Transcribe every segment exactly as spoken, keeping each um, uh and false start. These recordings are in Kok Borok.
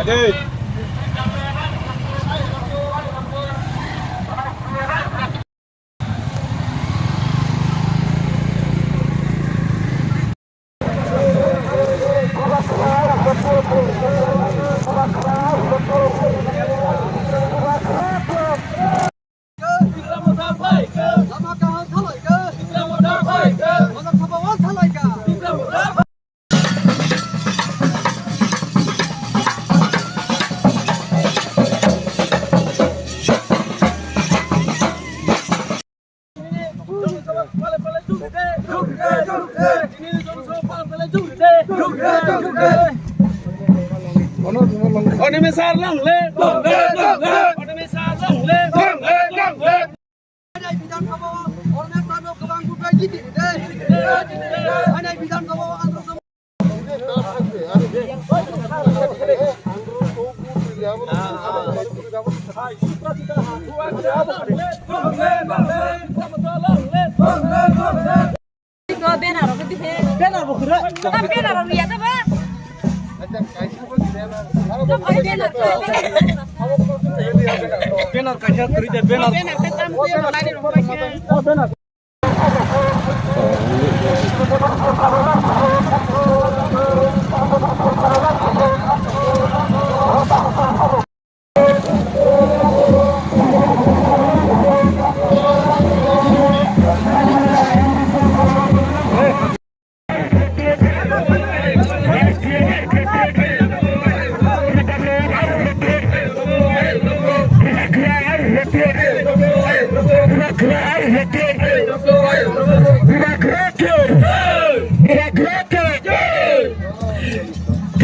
Hey. Animesar long live! Long live, long live! Animesar long live! Long live, long live! Bidhan Sabha o Oromia Sano kwbang buphai jiti ride. Bidhan Sabha o Andhra Sabha Banner rok di he. Banner bo khura. Banner rok ya ta ba. Banner kaisa turi de banner. Banner ta tam ko ya lai rok.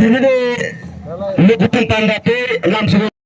Tini ni lukutung tanda te lamsung.